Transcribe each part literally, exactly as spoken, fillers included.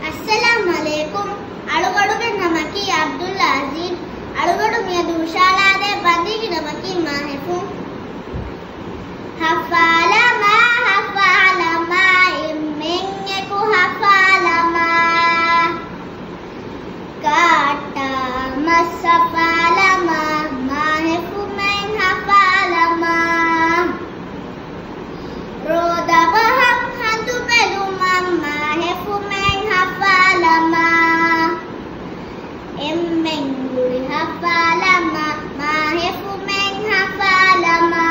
އައްސަލާމް ޢަލައިކުމް. އަޅުގަޑުގެ ނަމަކީ ޢަބްދުއްލާ ޢަޒީޒް. އަޅުގަޑު މިއަދު ހުށަހަޅާދޭ ބަނދީގެ ނަމަކީ މާހެފުން. ހަފާލަމާ، ހަފާލަމާ، އެންމެން އެކު ހަފާލަމާ. ކައްޓާ މަސް ހަފާލަމާ، މާހެފުމެން ހަފާލަމާ. ރޯދަ ބަހަށް ހަނދު ބެލުމަށް، މާހެފުމެން ހަފާލަމާ. އެންމެން ގުޅި ހަފާލަމާ، މާހެފުމެން ހަފާލަމާ.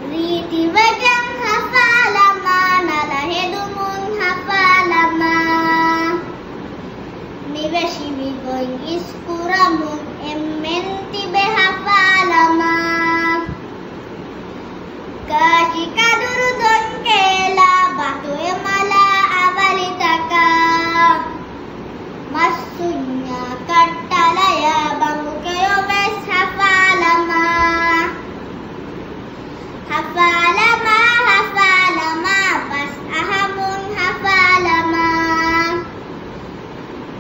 ރީތިވެގެން ހަފާލަމާ، ނަލަ ހެދުމުން ހަފާލަމާ. މިވެށިވި ގޮތް އިސްކުރަމުން، އެންމެން ތިބެ ހަފާލަމާ. ކާކި ކަދުރު ދޮންކޭލާ، ބަތު އެމަލާ އަވަލިތަކާ. މައްސުންޏާ ކައްޓަލަޔާ، ބަނގުކެޔޮ ވެސް ހަފާލަމާ. ހަފާލަމާ، ހަފާލަމާ، ބަސް އަހަމުން ހަފާލަމާ.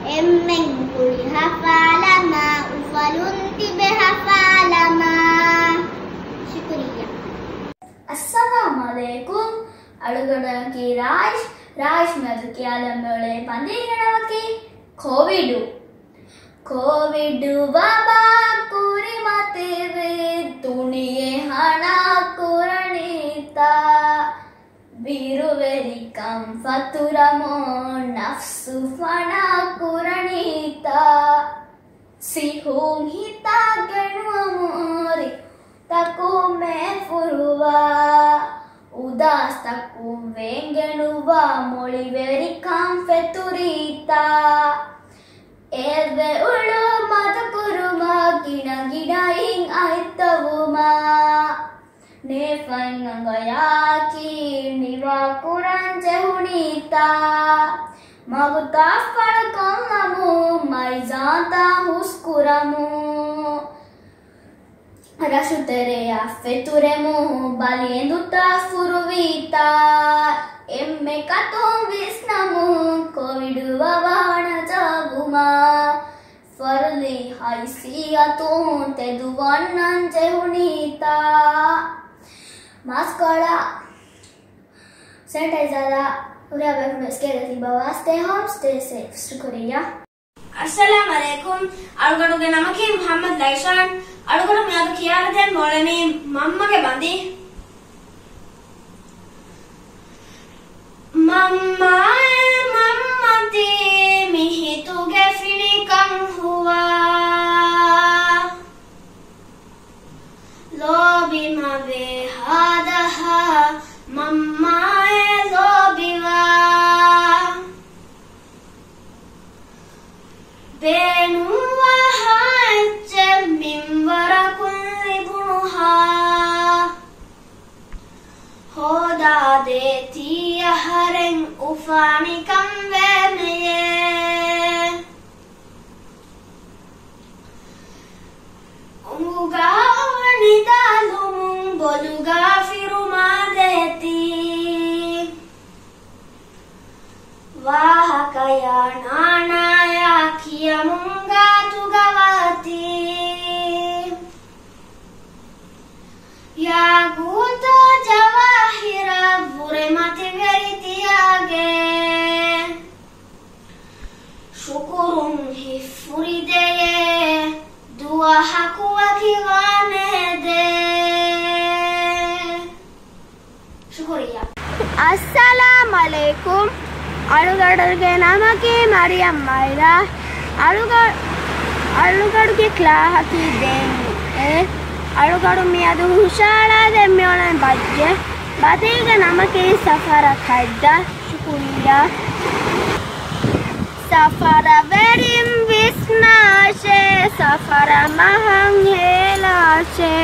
އެންމެން ގުޅި ހަފާލަމާ، އުފަލުން ތިބެ ހަފާލަމާ. ޝުކުރިއްޔާ. އައްސަލާމް ޢަލައިކުމް. އަޅުގަޑަކީ ރާއިޝް. ރާއިޝް މިއަދު ކިޔާލަން މިއުޅޭ ބަނދީގެ ނަމަކީ ކޯވިޑު. ކޯވިޑު ވަބާ ކުރިމަތިވި ދުނިޔެ ހަނާ ކުރަނީތާ. ބިރުވެރިކަން ފަތުރަމުން ނަފްސު ފަނާ ކުރަނީތާ. ސިހުން ހިތާ ގެނުވަމުން ރިހުތަކުން މޭ ފުރުވާ. އުދާސްތަކުން ވޭންގެނުވާ މޮޅިވެރިކަން ފެތުރީތާ. އެއްވެ އުޅުން މަދުކުރުމަށް ގިނަ ގިނައިން އަތްތަވުމާ. ނޭފަތް އަނގަޔަކީ ނިވާ ކުރަން ޖެހުނީތާ. މަގުތައް ފަޅުކޮށްލަމުން މައިޒާތައް ހުސްކުރަމުން. ރަށުތެރެއަށް ފެތުރެމުން ބަލިއެނދުތައް ފުރުވީތާ. އެންމެ ކަތުން ވިސްނަމުން ކޮވިޑު ވަބާ ނަޖާވުމަށް. ފަރުލީ ހައިސިއްޔަތުން ތެދުވަންނަން ޖެހުނީތާ. މާސްކް އަޅާ، ސެނިޓައިޒަރ އަޅާ، ހުރިހާ ބޭފުޅުން އެސްކޭގަ ތިބާ ސްޓޭ ހޯމް، ސްޓޭ ސޭފް. ޝުކުރިއްޔާ. އައްސަލާމް ޢަލައިކުމް. އަޅުގަޑުގެ ނަމަކީ މުޙައްމަދު ލައިޝާން. އަޅުގަޑު މިއަދު ކިޔާލަދޭން މިއުޅެނީ މަންމަގެ ބަނދީ. މަންމާއޭ މަންމަތީ މިހިތުގެ ފިނިކަން ހުވާ. ލޯބި މަވޭ ހާދަހާ މަންމާއޭ ލޯބިވާ. ބޭނުންވާހާ އެއްޗެއް މިންވަރަކުން ލިބުނުހާ. ހޯދާދޭތީ އަހަރެން އުފާނިކަން ވޭމެޔޭ. އުނގުގަ އޮވެ ނިދާލުމުން ބޮލުގަ ފިރުމާދޭތީ. ވާހަކަޔާ ނާނާޔާ ކިޔަމުން ގާތުގަ ވާތީ. ޔާގޫތާ ޖަވާހިރާ ވުރެ މަތިވެރި ތިޔާގެ. ޝުކުރުން ހިތްފުރިދެޔޭ، ދުވަހަކު ވަކިވާނޭ ދޭ. ޝުކުރިއްޔާ. އައްސަލާމް ޢަލައިކުމް. އަޅުގަޑުގެ ނަމަކީ މަރިޔަމް މައިރާ. އަޅުގަ-، އަޅުގަޑުގެ ކްލާހަކީ ދޭން އެ. އަޅުގަޑު މިއަދު ހުށަހަޅާދޭން މިއުޅެން ބައްޖެ. ބަތީގެ ނަމަކީ ސަފަރަ ކައްދާ. ޝުކުރިއްޔާ. ސަފަރަ ވެރިން ވިސްނާށޭ، ސަފަރަ މަހަށް ހޭލާށޭ.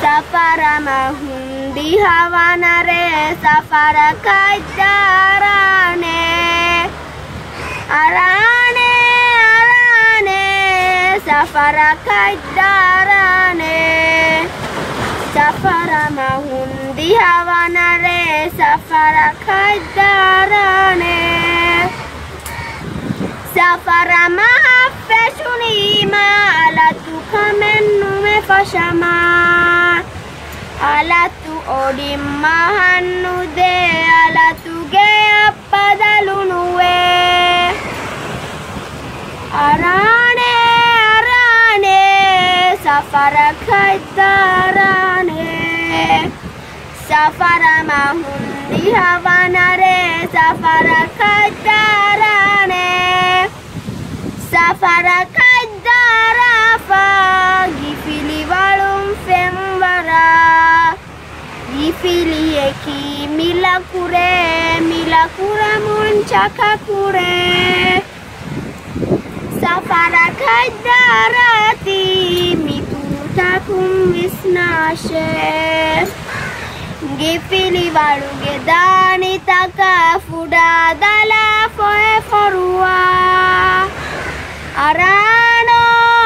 ސަފަރަ މަހުން ދިހަވަނަރޭ، ސަފަރަ ކައްދާ އަރާނެ. އަރާނެ. ސަފަރަކަށް ދާރާނެ. ސަފަރަށް މަހުން ދިހަވަނަ ރޭ ސަފަރަކަށް ދާރާނެ. ސަފަރަށް މަހަށް ފެށުނީމާ އަލަތު ކަމެއް ނުވެ ފަށަމާ. އަލަތު އޮޑިން މަހަށް ނުދޭ އަލަތު ގެޔަށް ބަދަލު ނުވޭ. އަރާނެ، އަރާނެ، ސަފަރަކަށް ދާރާނެ. ސަފަރަށް މަހުން ދިހަވަނަ ރޭ ސަފަރަކަށް ދާރާނެ. ސަފަރަކަށް ދާރާފަ ގިފިލި ވަޅުން ފެންވަރާ. ގިފިލިއަކީ މި ލަކުރޭ، މި ލަކުރަމުން ޗަކަކުރޭ. ސަފަރަކަށް ދާރާތީ މި ތުނުތަކުން ވިސްނާށޭ. ގިފިލި ވަޅުގެ ދާނިތަކަށް ފުޑާ ދަލާ ފޮއެ ފޮރުވާ. އަރާނޯ،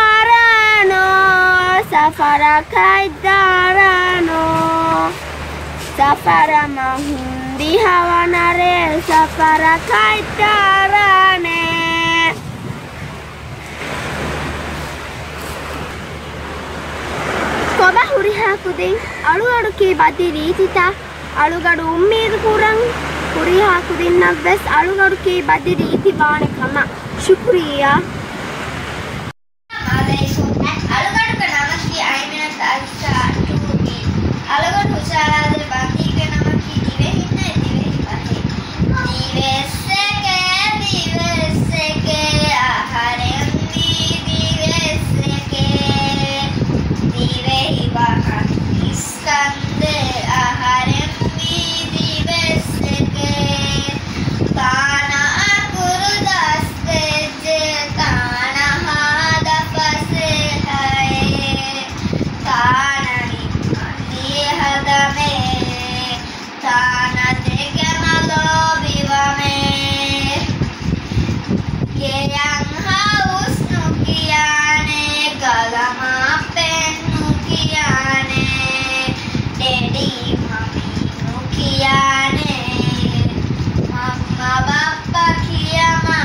އަރާނޯ، ސަފަރަކަށް ދާރާނޯ. ސަފަރަށް މަހުން ދިހަވަނަ ރޭ ސަފަރަކަށް ދާރާނެ. ކޮބާ ހުރިހާ ކުދިން އަޅުގަޑު ކީ ބަދި ރީތިތައް؟ އަޅުގަޑު އުއްމީދު ކުރަން ހުރިހާ ކުދިންނަށް ވެސް އަޅުގަޑު ކީ ބަދި ރީތި ވާނެ ކަމަށް. ޝުކުރިއްޔާ. އަޅުގަޑުގެ ނަމަކީ އައިމިނަތު އައިޝާ ޓޫ ބީ. އަޅުގަޑު ހުށަހަޅާދޭ ބަނދީގެ ނަމަކީ ދިވެހިންނޭ ދިވެހި ބަހޭ. ދިވެއްސެކޭ، ދިވެއްސެކޭ، އަހަރެން ވީ ދިވެއްސެކޭ. ދިވެހި ބަހަށް އިސްކަންދޭ އަހަރެން ވީ ދިވެއްސެކޭ. ތާނަ އަކުރު ދަސް ދެއްޖެ ތާނަ ހާދަ ފަސޭހައޭ. ތާނަ ނިންމަނީ ހަދަމޭ. ތާނަ ދެގެމަ ލޯބިވަމޭ. ގެޔަށް ހައުސް ނުކިޔާނޭ، ގަލަމާ ޕެން ނުކިޔާނޭ، ޑެޑީ މަމީ ނުކިޔާނޭ، މަންމަ ބައްޕަ ކިޔަމާ